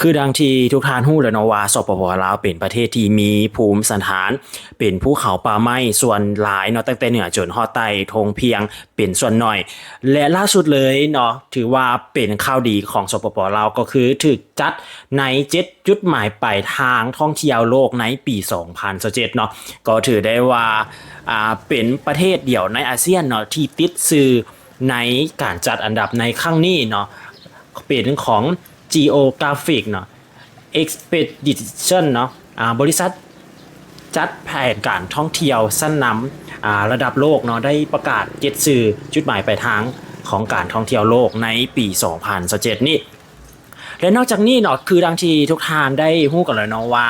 ຄືດັ່ງທີ່ທຸກທ່ານຮູ້ແລ້ວເນາະວ່າ ສປປ ລາວ ເປັນປະເທດທີ່ມີພູມສັນຖານເປັນພູເຂົາປ່າໄມ້ສ່ວນຫຼາຍເນາະ ຕັ້ງແຕ່ເໜືອຈົນຮອດໃຕ້ ທົ່ງພຽງເປັນສ່ວນໜ້ອຍ ແລະ ລ່າສຸດເລີຍເນາະ ຖືວ່າເປັນຂ່າວດີຂອງ ສປປ ລາວ ກໍຄືຖືກຈັດໃນເຈັດຈຸດໝາຍປາຍທາງທ່ອງທ່ຽວໂລກໃນປີສອງພັນຊາວເຈັດເນາະ ກໍຖືໄດ້ວ່າ ອ່າ ເປັນປະເທດດຽວໃນອາຊຽນເນາະ ທີ່ຕິດຊື່ໃນການຈັດອັນດັບໃນຄັ້ງນີ້ເນາະ ເປັນຂອງ Geographic ເນາະ Expedition ເນາະ ອ່າ ບໍລິສັດຈັດແຜນການທ່ອງທ່ຽວຊັ້ນນຳ ອ່າ ລະດັບໂລກເນາະ ໄດ້ປະກາດເຈັດຊື່ຈຸດໝາຍປາຍທາງຂອງການທ່ອງທ່ຽວໂລກໃນປີສອງພັນຊາວເຈັດນີ້ ແລະ ນອກຈາກນີ້ເນາະ ຄືດັ່ງທີ່ທຸກທ່ານໄດ້ຮູ້ກັນແລ້ວເນາະວ່າ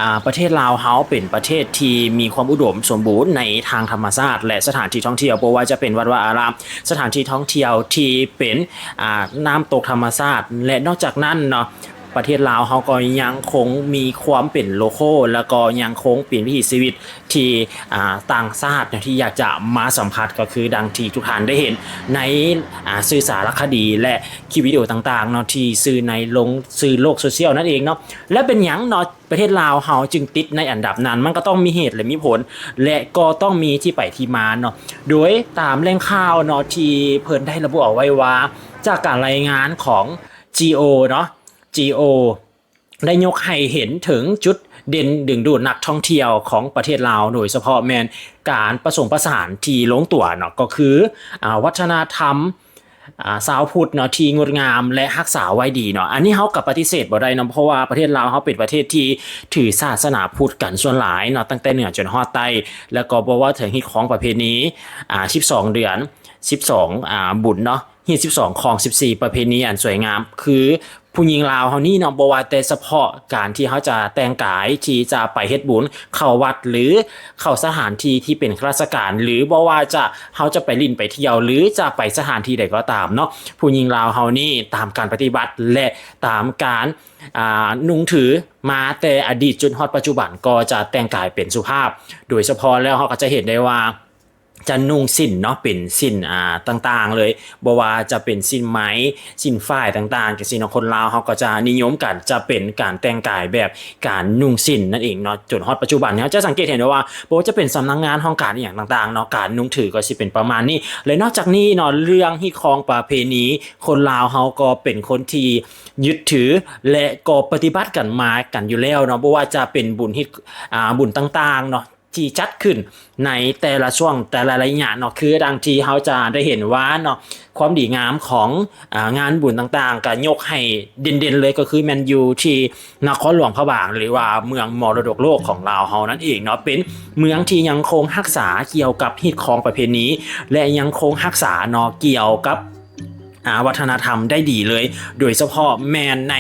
ອ່າ ປະເທດລາວເຮົາເປັນປະເທດທີ່ມີຄວາມອຸດົມສົມບູນໃນທາງທຳມະຊາດ ແລະ ສະຖານທີ່ທ່ອງທ່ຽວ ບໍ່ວ່າຈະເປັນວັດວາອາຣາມ, ສະຖານທີ່ທ່ອງທ່ຽວທີ່ເປັນ ອ່າ ນ້ຳຕົກທຳມະຊາດ ແລະ ນອກຈາກນັ້ນເນາະ ປະເທດລາວເຮົາກໍຍັງຄົງມີຄວາມເປັນໂລໂກ້ ແລ້ວກໍຍັງຄົງເປັນວິຖີຊີວິດທີ່ ອ່າ ຕ່າງຊາດເນາະ ທີ່ຢາກຈະມາສຳຜັດ ກໍຄືດັ່ງທີ່ທຸກທ່ານໄດ້ເຫັນໃນ ອ່າ ສື່ສາລະຄະດີ ແລະ ຄລິບວິດີໂອຕ່າງໆເນາະ ທີ່ສື່ໃນລົງ ສື່ໂລກໂຊຊຽວນັ້ນເອງເນາະ ແລະ ເປັນຫຍັງເນາະ ປະເທດລາວເຮົາຈຶ່ງຕິດໃນອັນດັບນັ້ນ ມັນກໍຕ້ອງມີເຫດ ແລະ ມີຜົນ ແລະ ກໍຕ້ອງມີທີ່ໄປທີ່ມາເນາະ ໂດຍຕາມແຫຼ່ງຂ່າວເນາະ ທີ່ເພິ່ນໄດ້ລະບຸເອົາໄວ້ວ່າ ຈາກການລາຍງານຂອງ Geo ເນາະ Geo ໄດ້ຍົກໃຫ້ເຫັນເຖິງຈຸດເດັ່ນດຶງດູດນັກທ່ອງທ່ຽວຂອງປະເທດລາວ ໂດຍສະເພາະແມ່ນການປະສົມປະສານທີ່ລົງຕົວເນາະ ກໍຄື ອ່າ ວັດທະນະທຳ ອ່າ ຊາວພຸດເນາະ ທີ່ງົດງາມ ແລະ ຮັກສາໄວ້ດີເນາະ ອັນນີ້ເຮົາກໍປະຕິເສດບໍ່ໄດ້ເນາະ ເພາະວ່າປະເທດລາວເຮົາເປັນປະເທດທີ່ຖືສາສະໜາພຸດກັນສ່ວນຫຼາຍເນາະ ຕັ້ງແຕ່ເໜືອຈົນຮອດໃຕ້ ແລ້ວກໍບໍ່ເວົ້າເຖິງຮີດຄອງປະເພນີ ອ່າ ສິບສອງເດືອນ ສິບສອງ ອ່າ ບຸນເນາະ ຮີດສິບສອງຄອງ ສິບສີ່ປະເພນີອັນສວຍງາມ ຄືຜູ້ຍິງລາວເຮົານີ້ເນາະ ບໍ່ວ່າແຕ່ສະເພາະການທີ່ເຮົາຈະແຕ່ງກາຍທີ່ຈະໄປເຮັດບຸນ ເຂົ້າວັດ ຫຼື ເຂົ້າສະຖານທີ່ທີ່ເປັນຂ້າລາຊະການ ຫຼື ບໍ່ວ່າຈະ ເຮົາຈະໄປຫຼິ້ນໄປທ່ຽວ ຫຼື ຈະໄປສະຖານທີ່ໃດກໍຕາມເນາະ ຜູ້ຍິງລາວເຮົານີ້ຕາມການປະຕິບັດ ແລະ ຕາມການ ອ່າ ນຸ່ງຖືມາແຕ່ອະດີດຈົນຮອດປັດຈຸບັນ ກໍຈະແຕ່ງກາຍເປັນສຸພາບ ໂດຍສະເພາະແລ້ວເຮົາກໍຈະເຫັນໄດ້ວ່າ ຈະນຸ່ງສິ້ນເນາະ ເປັນສິ້ນ ອ່າ ຕ່າງໆເລີຍ ບໍ່ວ່າຈະເປັນສິ້ນໄໝ ສິ້ນຝ້າຍຕ່າງໆ ຈັ່ງຊີ້ເນາະ ຄົນລາວເຮົາກໍຈະນິຍົມກັນ ຈະເປັນການແຕ່ງກາຍແບບການນຸ່ງສິ້ນນັ້ນເອງເນາະ ຈົນຮອດປັດຈຸບັນນີ້ ເຮົາຈະສັງເກດເຫັນໄດ້ວ່າ ບໍ່ວ່າຈະເປັນສຳນັກງານຫ້ອງການອີ່ຫຍັງຕ່າງໆເນາະ ການນຸ່ງຖືກໍຊິເປັນປະມານນີ້ ແລະ ນອກຈາກນີ້ເນາະ ເລື່ອງຮີດຄອງປະເພນີ ຄົນລາວເຮົາກໍເປັນຄົນທີ່ຍຶດຖື ແລະ ກໍປະຕິບັດກັນມາກັນຢູ່ແລ້ວເນາະ ບໍ່ວ່າຈະເປັນບຸນຮີດ ອ່າ ບຸນຕ່າງໆເນາະ ທີ່ຈັດຂຶ້ນໃນແຕ່ລະຊ່ວງແຕ່ລະໄລຍະເນາະ ຄືດັ່ງທີ່ເຮົາຈະໄດ້ເຫັນວ່າເນາະ ຄວາມດີງາມຂອງ ອາ ງານບຸນຕ່າງໆ ກະຍົກໃຫ້ເດັ່ນໆເລີຍ ກໍຄືແມ່ນຢູ່ທີ່ນະຄອນຫຼວງພະບາງ ຫຼືວ່າເມືອງມໍລະດົກໂລກຂອງລາວເຮົານັ້ນເອງເນາະ ເປັນເມືອງທີ່ຍັງຄົງຮັກສາກ່ຽວກັບຮີດຄອງປະເພນີ ແລະ ຍັງຄົງຮັກສາເນາະ ກ່ຽວກັບ ອາ ວັດທະນະທຳໄດ້ດີເລີຍ ໂດຍສະເພາະແມ່ນໃນ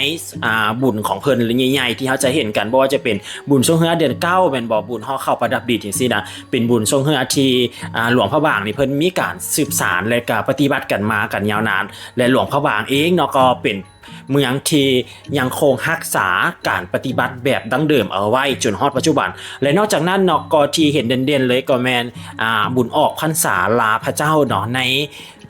ອາ ບຸນຂອງເພິ່ນໃຫຍ່ໆ ທີ່ເຮົາຈະເຫັນກັນ ບໍ່ວ່າຈະເປັນບຸນຊ່ວງເຮືອເດືອນເກົ້າແມ່ນບໍ່ ບຸນຫໍ່ເຂົ້າປະດັບດິນຈັ່ງຊີ້ນະ ເປັນບຸນຊ່ວງເຮືອທີ່ ອາ ຫຼວງພະບາງນີ້ເພິ່ນມີການສືບສານ ແລະ ກະປະຕິບັດກັນມາກັນຍາວນານ ແລະ ຫຼວງພະບາງເອງເນາະ ກໍເປັນເມືອງທີ່ຍັງຄົງຮັກສາການປະຕິບັດແບບດັ້ງເດີມເອົາໄວ້ຈົນຮອດປັດຈຸບັນ ແລະ ນອກຈາກນັ້ນເນາະ ກໍທີ່ເຫັນເດັ່ນໆເລີຍກໍແມ່ນ ອາ ບຸນອອກພັນສາລາພະເຈົ້າເນາະ ໃນ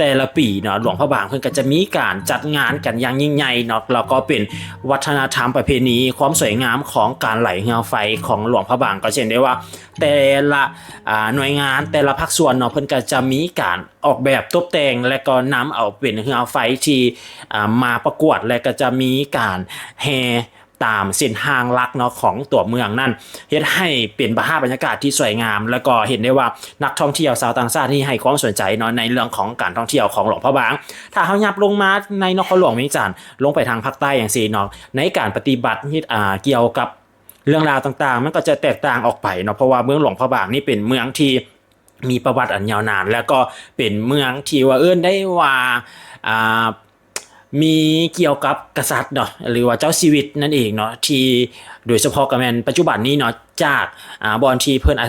ແຕ່ລະປີເນາະ ຫຼວງພະບາງເພິ່ນກໍຈະມີການຈັດງານກັນຢ່າງຍິ່ງໃຫຍ່ເນາະ ແລ້ວກໍເປັນວັດທະນະທຳປະເພນີ ຄວາມສວຍງາມຂອງການໄຫຼເຮືອໄຟຂອງຫຼວງພະບາງ ກໍຈະເຫັນໄດ້ວ່າແຕ່ລະ ອາ ໜ່ວຍງານ ແຕ່ລະພາກສ່ວນເນາະ ເພິ່ນກໍຈະມີການອອກແບບຕົບແຕ່ງ ແລະ ກໍນຳເອົາເປັນເຮືອໄຟທີ່ ອາ ມາປະກວດ ແລະ ກໍຈະມີການແຫ່ ຕາມເສັ້ນທາງຫຼັກເນາະຂອງຕົວເມືອງນັ້ນ ເຮັດໃຫ້ເປັນພາບບັນຍາກາດທີ່ສວຍງາມ ແລ້ວກໍເຫັນໄດ້ວ່ານັກທ່ອງທ່ຽວຊາວຕ່າງຊາດນີ້ໃຫ້ຄວາມສົນໃຈເນາະ ໃນເລື່ອງຂອງການທ່ອງທ່ຽວຂອງຫຼວງພະບາງ. ຖ້າເຮົາຫຍັບລົງມາໃນນະຄອນຫຼວງວຽງຈັນ ລົງໄປທາງພາກໃຕ້ຈັ່ງຊີ້ເນາະ ໃນການປະຕິບັດ ອາ ກ່ຽວກັບເລື່ອງລາວຕ່າງໆ ມັນກໍຈະແຕກຕ່າງອອກໄປເນາະ ເພາະວ່າເມືອງຫຼວງພະບາງນີ້ເປັນເມືອງທີ່ ມີປະຫວັດອັນຍາວນານ ແລ້ວກໍເປັນເມືອງທີ່ວ່າເອີ້ນໄດ້ວ່າ ອ່າ ມີກ່ຽວກັບກະສັດເນາະ ຫຼືວ່າເຈົ້າຊີວິດນັ້ນເອງເນາະ ທີ່ໂດຍສະເພາະກໍແມ່ນປັດຈຸບັນນີ້ເນາະ ຈາກ ອ່າ ບ່ອນທີ່ເພິ່ນ ອາ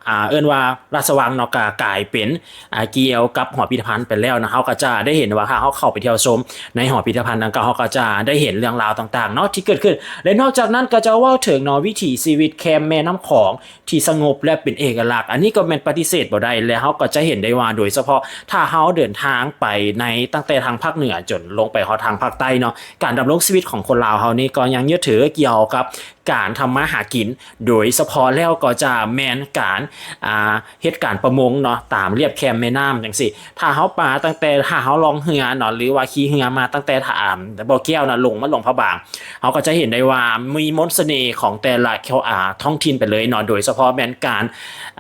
ອາ ເອີ້ນວ່າລາຊະວັງເນາະ ກະກາຍເປັນ ອ່າ ກ່ຽວກັບຫໍພິພິທະພັນໄປແລ້ວເນາະ. ເຮົາກໍຈະໄດ້ເຫັນວ່າ ຖ້າເຮົາເຂົ້າໄປທ່ຽວຊົມໃນຫໍພິພິທະພັນດັ່ງກ່າວ ເຮົາກໍຈະໄດ້ເຫັນເລື່ອງລາວຕ່າງໆເນາະ ທີ່ເກີດຂຶ້ນ. ແລະ ນອກຈາກນັ້ນກໍຈະເວົ້າເຖິງເນາະ ວິຖີຊີວິດແຄມແມ່ນ້ຳຂອງທີ່ສະຫງົບ ແລະ ເປັນເອກະລັກ. ອັນນີ້ກໍແມ່ນປະຕິເສດບໍ່ໄດ້ ແລະ ເຮົາກໍຈະເຫັນໄດ້ວ່າ ໂດຍສະເພາະຖ້າເຮົາເດີນທາງໄປໃນ ຕັ້ງແຕ່ທາງພາກເໜືອຈົນລົງໄປຮອດທາງພາກໃຕ້ເນາະ ການດຳລົງຊີວິດຂອງຄົນລາວເຮົານີ້ກໍຍັງຍຶດຖືກ່ຽວກັບ ການທຳມາຫາກິນ ໂດຍສະເພາະແລ້ວກໍຈະແມ່ນການ ອ່າ ເຮັດການປະມົງເນາະ ຕາມລຽບແຄມແມ່ນ້ຳຈັ່ງຊີ້. ຖ້າເຮົາປາຕັ້ງແຕ່ ຖ້າເຮົາລ່ອງເຮືອເນາະ ຫຼືວ່າຂີ່ເຮືອມາຕັ້ງແຕ່ ອ່າ ບໍ່ແກ້ວເນາະ ລົງມາຫຼວງພະບາງ ເຮົາກໍຈະເຫັນໄດ້ວ່າມີມົນສະເໜ່ຂອງແຕ່ລະ ອ່າ ທ້ອງຖິ່ນໄປເລີຍເນາະ ໂດຍສະເພາະແມ່ນການ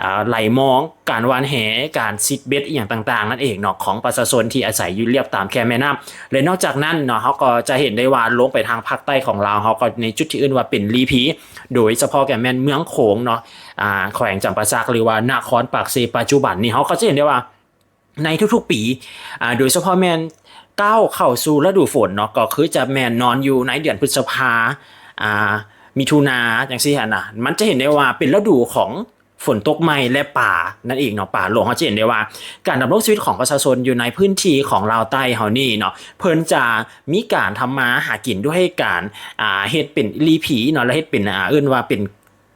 ອ່າ ໄຫຼມອງ ການຫວ່ານແຫ ການຊິດເບັດ ອີ່ຫຍັງຕ່າງໆນັ້ນເອງເນາະ ຂອງປະຊາຊົນທີ່ອາໄສຢູ່ລຽບຕາມແຄມແມ່ນ້ຳ. ແລະ ນອກຈາກນັ້ນເນາະ ເຮົາກໍຈະເຫັນໄດ້ວ່າ ລົງໄປທາງພາກໃຕ້ຂອງລາວ ເຮົາກໍໃນຈຸດທີ່ເອີ້ນວ່າເປັນລີພີ ໂດຍສະເພາະກໍແມ່ນເມືອງໂຂງເນາະ ອ່າ ແຂວງຈຳປາສັກ ຫຼືວ່ານະຄອນປາກເຊ ປັດຈຸບັນນີ້ ເຮົາກໍຈະເຫັນໄດ້ວ່າ ໃນທຸກໆປີ ອ່າ ໂດຍສະເພາະແມ່ນກ້າວເຂົ້າສູ່ລະດູຝົນເນາະ ກໍຄືຈະແມ່ນນອນຢູ່ໃນເດືອນພຶດສະພາ ອ່າ ມິຖຸນາ ຈັ່ງຊີ້ຫັ້ນນະ ມັນຈະເຫັນໄດ້ວ່າເປັນລະດູຂອງ ຝົນຕົກໃໝ່ ແລະ ປານັ້ນເອງເນາະ ປາຫຼວງ. ເຮົາຈະເຫັນໄດ້ວ່າ ການດຳລົງຊີວິດຂອງປະຊາຊົນຢູ່ໃນພື້ນທີ່ຂອງລາວໃຕ້ເຮົານີ້ເນາະ ເພິ່ນຈະມີການທຳມາຫາກິນດ້ວຍການ ອ່າ ເຮັດເປັນລີພີເນາະ ແລະ ເຮັດເປັນ ອ່າ ເອີ້ນວ່າເປັນ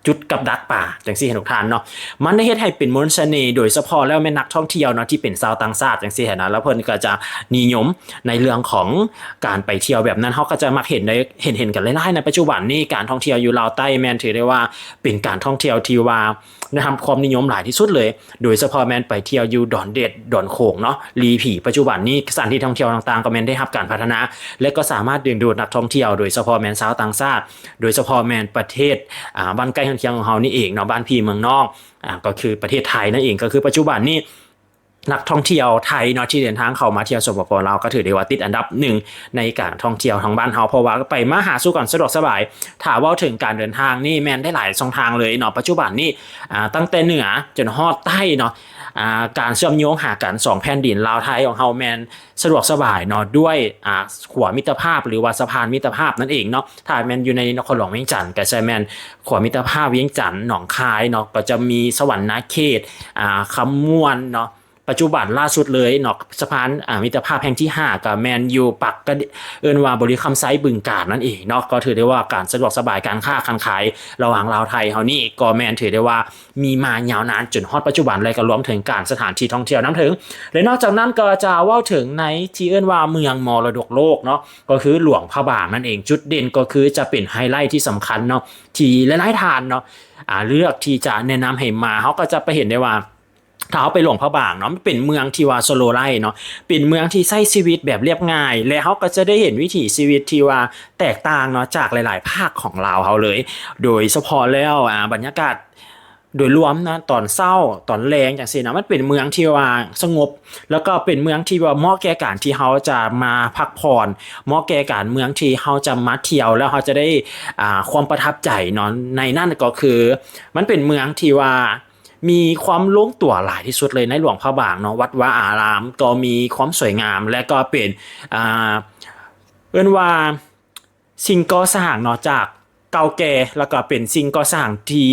ຈຸດກັບດັກປາ ຈັ່ງຊີ້ໃຫ້ທຸກທ່ານເນາະ. ມັນໄດ້ເຮັດໃຫ້ເປັນມົນສະເໜ່ ໂດຍສະເພາະແລ້ວແມ່ນນັກທ່ອງທ່ຽວເນາະ ທີ່ເປັນຊາວຕ່າງຊາດ ຈັ່ງຊີ້ຫັ້ນນະ ແລ້ວເພິ່ນກໍຈະນິຍົມໃນເລື່ອງຂອງການໄປທ່ຽວແບບນັ້ນ. ເຮົາກໍຈະມັກເຫັນໄດ້ ເຫັນ ເຫັນກັນຫຼາຍໆໃນປັດຈຸບັນນີ້ ການທ່ອງທ່ຽວຢູ່ລາວໃຕ້ແມ່ນຖືໄດ້ວ່າ ເປັນການທ່ອງທ່ຽວທີ່ວ່າໄດ້ຮັບຄວາມນິຍົມຫຼາຍທີ່ສຸດເລີຍ ໂດຍສະເພາະແມ່ນໄປທ່ຽວຢູ່ດອນເດດ ດອນໂຂງເນາະ ລີພີ. ປັດຈຸບັນນີ້ສະຖານທີ່ທ່ອງທ່ຽວຕ່າງໆກໍແມ່ນໄດ້ຮັບການພັດທະນາ ແລະ ກໍສາມາດດຶງດູດນັກທ່ອງທ່ຽວ ໂດຍສະເພາະແມ່ນຊາວຕ່າງຊາດ ໂດຍສະເພາະແມ່ນປະເທດ ອ່າ ບ້ານໃກ້ເຮືອນຄຽງຂອງເຮົານີ້ເອງເນາະ ບ້ານພີ່ເມືອງນ້ອງ ອ່າ ກໍຄືປະເທດໄທນັ້ນເອງ. ກໍຄືປັດຈຸບັນນີ້ ນັກທ່ອງທ່ຽວໄທເນາະ ທີ່ເດີນທາງເຂົ້າມາທ່ຽວ ສປປ ລາວ ກໍຖືໄດ້ວ່າຕິດອັນດັບໜຶ່ງໃນການທ່ອງທ່ຽວທາງບ້ານເຮົາ ເພາະວ່າໄປມາຫາສູ່ກັນສະດວກສະບາຍ. ຖ້າເວົ້າເຖິງການເດີນທາງນີ້ແມ່ນໄດ້ຫຼາຍຊ່ອງທາງເລີຍເນາະ ປັດຈຸບັນນີ້ ອ່າ ຕັ້ງແຕ່ເໜືອຈົນຮອດໃຕ້ເນາະ ອ່າ ການເຊື່ອມໂຍງຫາກັນສອງແຜ່ນດິນລາວໄທຂອງເຮົາແມ່ນສະດວກສະບາຍເນາະ ດ້ວຍ ອ່າ ຂົວມິດຕະພາບ ຫຼືວ່າສະພານມິດຕະພາບນັ້ນເອງເນາະ. ຖ້າແມ່ນຢູ່ໃນນະຄອນຫຼວງວຽງຈັນ ກໍຈະແມ່ນຂົວມິດຕະພາບວຽງຈັນ ໜອງຄາຍເນາະ ກໍຈະມີສະຫວັນນະເຂດ ອ່າ ຄຳມ່ວນເນາະ ປັດຈຸບັນລ່າສຸດເລີຍເນາະ ສະພານ ອ່າ ມິດຕະພາບແຫ່ງທີຫ້າ ກໍແມ່ນຢູ່ປາກກະ ເອີ້ນວ່າບໍລິຄຳໄຊ ບຶງການນັ້ນເອງເນາະ. ກໍຖືໄດ້ວ່າການສະດວກສະບາຍການຄ້າການຂາຍລະຫວ່າງລາວໄທເຮົານີ້ ກໍແມ່ນຖືໄດ້ວ່າມີມາຍາວນານຈົນຮອດປັດຈຸບັນ ແລະ ກໍລວມເຖິງການສະຖານທີ່ທ່ອງທ່ຽວນຳເຖິງ. ແລະ ນອກຈາກນັ້ນກໍຈະເວົ້າເຖິງໃນທີ່ເອີ້ນວ່າເມືອງມໍລະດົກໂລກເນາະ ກໍຄືຫຼວງພະບາງນັ້ນເອງ. ຈຸດເດັ່ນກໍຄືຈະເປັນໄຮໄລທີ່ສຳຄັນເນາະ ທີ່ຫຼາຍໆທ່ານເນາະ ອ່າ ເລືອກທີ່ຈະແນະນຳໃຫ້ມາ. ເຮົາກໍຈະໄປເຫັນໄດ້ວ່າ ຖ້າເຮົາໄປຫຼວງພະບາງເນາະ ມັນເປັນເມືອງທີ່ວ່າ slow life ເນາະ ເປັນເມືອງທີ່ໃຊ້ຊີວິດແບບລຽບງ່າຍ ແລະ ເຮົາກໍຈະໄດ້ເຫັນວິຖີຊີວິດທີ່ວ່າແຕກຕ່າງເນາະ ຈາກຫຼາຍໆພາກຂອງລາວເຮົາເລີຍ. ໂດຍສະເພາະແລ້ວ ອ່າ ບັນຍາກາດໂດຍລວມນະ ຕອນເຊົ້າ ຕອນແລງຈັ່ງຊີ້ນະ ມັນເປັນເມືອງທີ່ວ່າສະຫງົບ ແລ້ວກໍເປັນເມືອງທີ່ວ່າເໝາະແກ່ການທີ່ເຮົາຈະມາພັກຜ່ອນ ເໝາະແກ່ການເມືອງທີ່ເຮົາຈະມາທ່ຽວ ແລ້ວເຮົາຈະໄດ້ ອ່າ ຄວາມປະທັບໃຈເນາະ. ໃນນັ້ນກໍຄື ມັນເປັນເມືອງທີ່ວ່າ ມີຄວາມລົງຕົວຫຼາຍທີ່ສຸດເລີຍໃນຫຼວງພະບາງເນາະ. ວັດວາອາຣາມກໍມີຄວາມສວຍງາມ ແລະ ກໍເປັນ ອ່າ ເອີ້ນວ່າສິ່ງກໍ່ສ້າງເນາະ ຈາກເກົ່າແກ່ ແລ້ວກໍເປັນສິ່ງກໍ່ສ້າງທີ່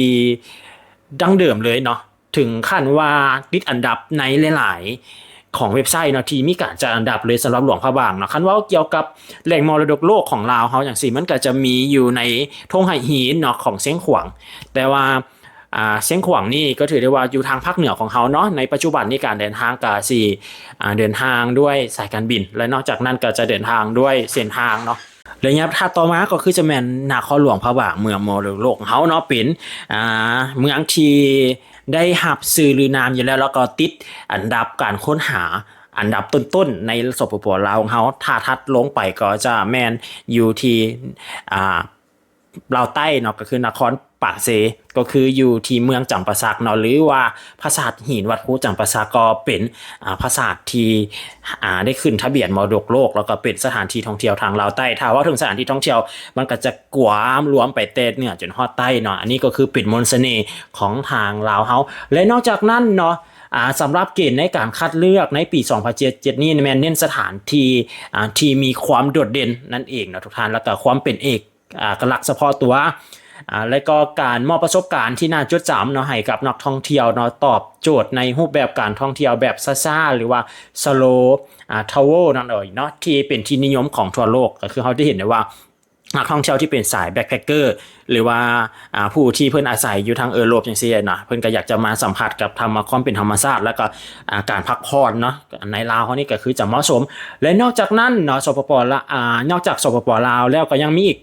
ດັ້ງເດີມເລີຍເນາະ ເຖິງຂັ້ນວ່າຕິດອັນດັບໃນຫຼາຍໆຂອງເວັບໄຊເນາະ ທີ່ມີການຈັດອັນດັບເລີຍສຳລັບຫຼວງພະບາງເນາະ. ຄັນເວົ້າກ່ຽວກັບແຫຼ່ງມໍລະດົກໂລກຂອງລາວເຮົາຈັ່ງຊີ້ ມັນກໍຈະມີຢູ່ໃນທົ່ງໄຫຫີນເນາະ ຂອງຊຽງຂວາງ ແຕ່ວ່າ ອ່າ ຊຽງຂວາງນີ້ກໍຖືໄດ້ວ່າຢູ່ທາງພາກເໜືອຂອງເຮົາເນາະ. ໃນປັດຈຸບັນນີ້ການເດີນທາງກໍຊິ ອ່າ ເດີນທາງດ້ວຍສາຍການບິນ ແລະ ນອກຈາກນັ້ນກໍຈະເດີນທາງດ້ວຍເສັ້ນທາງເນາະ. ແລະ ຍາມຖັດຕໍ່ມາກໍຄືຈະແມ່ນນະຄອນຫຼວງພະບາງ ເມືອງມໍລະດົກໂລກຂອງເຮົາເນາະ ເປັນ ອ່າ ເມືອງທີ່ໄດ້ຮັບຊື່ລືນາມຢູ່ແລ້ວ ແລ້ວກໍຕິດອັນດັບການຄົ້ນຫາອັນດັບຕົ້ນໆໃນ ສປປ ລາວຂອງເຮົາ. ຖ້າຖັດລົງໄປກໍຈະແມ່ນຢູ່ທີ່ ອ່າ ລາວໃຕ້ເນາະ ກໍຄືນະຄອນປາກເຊ ກໍຄືຢູ່ທີ່ເມືອງຈຳປາສັກເນາະ ຫຼືວ່າປາສາດຫີນວັດພູຈຳປາສັກ ກໍເປັນ ອ່າ ປາສາດທີ່ ອ່າ ໄດ້ຂຶ້ນທະບຽນມໍລະດົກໂລກ ແລ້ວກໍເປັນສະຖານທີ່ທ່ອງທ່ຽວທາງລາວໃຕ້. ຖ້າເວົ້າເຖິງສະຖານທີ່ທ່ອງທ່ຽວ ມັນກໍຈະກວມລວມໄປແຕ່ເໜືອຈົນຮອດໃຕ້ເນາະ. ອັນນີ້ກໍຄືເປັນມົນສະເໜ່ຂອງທາງລາວເຮົາ. ແລະ ນອກຈາກນັ້ນເນາະ ອ່າ ສຳລັບເກນໃນການຄັດເລືອກໃນປີສອງພັນເຈັດນີ້ ແມ່ນເນັ້ນສະຖານທີ່ ອ່າ ທີ່ມີຄວາມໂດດເດັ່ນນັ້ນເອງເນາະທຸກທ່ານ ແລ້ວກໍຄວາມເປັນເອກ ອ່າ ເອກະລັກສະເພາະຕົວ ອ່າ ແລະກໍການມອບປະສົບການທີ່ໜ້າຈົດຈຳເນາະ ໃຫ້ກັບນັກທ່ອງທ່ຽວເນາະ ຕອບໂຈດໃນຮູບແບບການທ່ອງທ່ຽວແບບຊ້າໆ ຫຼືວ່າ slow ອ່າ travel ນັ້ນເອງເນາະ ທີ່ເປັນທີ່ນິຍົມຂອງທົ່ວໂລກ. ກໍຄືເຮົາຈະເຫັນໄດ້ວ່າ ນັກທ່ອງທ່ຽວທີ່ເປັນສາຍ backpacker ຫຼືວ່າ ອ່າ ຜູ້ທີ່ເພິ່ນອາໄສຢູ່ທາງເອີຣົບຈັ່ງຊີ້ນະ ເພິ່ນກໍຢາກຈະມາສຳຜັດກັບທຳມາ ຄວາມເປັນທຳມະຊາດ ແລ້ວກໍ ອ່າ ການພັກຜ່ອນເນາະ ໃນລາວເຮົານີ້ກໍຄືຈະເໝາະສົມ. ແລະນອກຈາກນັ້ນເນາະ ສປປ ລາ- ອ່າ ນອກຈາກ ສປປ ລາວແລ້ວ ກໍຍັງມີອີກ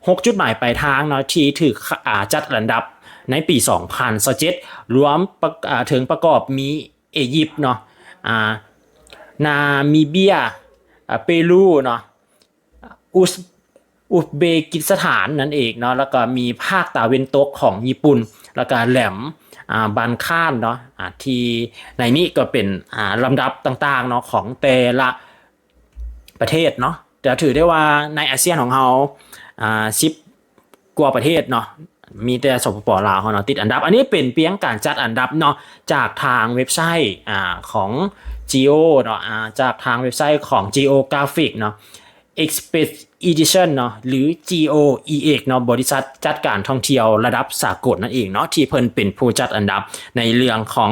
ຫົກຈຸດໝາຍປາຍທາງເນາະ ທີ່ຖືກ ອ່າ ຈັດອັນດັບໃນປີສອງພັນຊາວເຈັດ ລວມປະ- ອ່າ ເຖິງປະກອບມີເອຢິບເນາະ ອ່າ ນາມີເບຍ ອ່າ ເປຣູເນາະ ອຸສ- ອຸສເບກິສຖານນັ້ນເອງເນາະ ແລ້ວກໍມີພາກຕາເວັນຕົກຂອງຍີ່ປຸ່ນ ແລ້ວກໍແຫຼມ ອ່າ ບານຄານເນາະ ອ່າ ທີ່ໃນນີ້ກໍເປັນ ອ່າ ລຳດັບຕ່າງໆເນາະ ຂອງແຕ່ລະ ປະເທດເນາະ ແຕ່ຖືໄດ້ວ່າໃນອາຊຽນຂອງເຮົາ ອ່າ ສິບກວ່າປະເທດເນາະ ມີແຕ່ ສປປ ລາວເຮົາເນາະ ຕິດອັນດັບ. ອັນນີ້ເປັນພຽງການຈັດອັນດັບເນາະ ຈາກທາງເວັບໄຊ ອ່າ ຂອງ Geo ເນາະ ອ່າ ຈາກທາງເວັບໄຊຂອງ Geographic ເນາະ Express Edition ເນາະ ຫຼື Geo E X ເນາະ ບໍລິສັດຈັດການທ່ອງທ່ຽວລະດັບສາກົນນັ້ນເອງເນາະ ທີ່ເພິ່ນເປັນຜູ້ຈັດອັນດັບໃນເລື່ອງຂອງ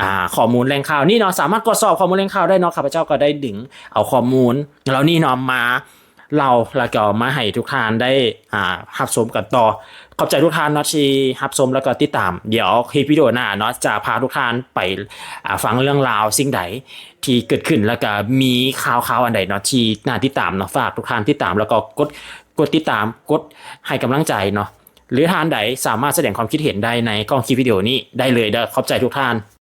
ອ່າ ຂໍ້ມູນແຫຼ່ງຂ່າວນີ້ເນາະ ສາມາດກວດສອບຂໍ້ມູນແຫຼ່ງຂ່າວໄດ້ເນາະ. ຂ້າພະເຈົ້າກໍໄດ້ດຶງເອົາຂໍ້ມູນເຫຼົ່ານີ້ເນາະ ມາເລົ່າ ແລ້ວກໍມາໃຫ້ທຸກທ່ານໄດ້ ອ່າ ຮັບຊົມກັນຕໍ່. ຂອບໃຈທຸກທ່ານເນາະທີ່ຮັບຊົມ ແລ້ວກໍຕິດຕາມ. ດຽວຄລິບວິດີໂອໜ້າເນາະ ຈະພາທຸກທ່ານໄປ ອ່າ ຟັງເລື່ອງລາວສິ່ງໃດທີ່ເກີດຂຶ້ນ ແລ້ວກໍມີຂ່າວໆອັນໃດເນາະທີ່ໜ້າຕິດຕາມເນາະ ຝາກທຸກທ່ານຕິດຕາມ ແລ້ວກໍກົດ ກົດຕິດຕາມ ກົດໃຫ້ກຳລັງໃຈເນາະ ຫຼືທ່ານໃດສາມາດສະແດງຄວາມຄິດເຫັນໄດ້ໃນກ້ອງຄລິບວິດີໂອນີ້ໄດ້ເລີຍເດີ. ຂອບໃຈທຸກທ່ານ.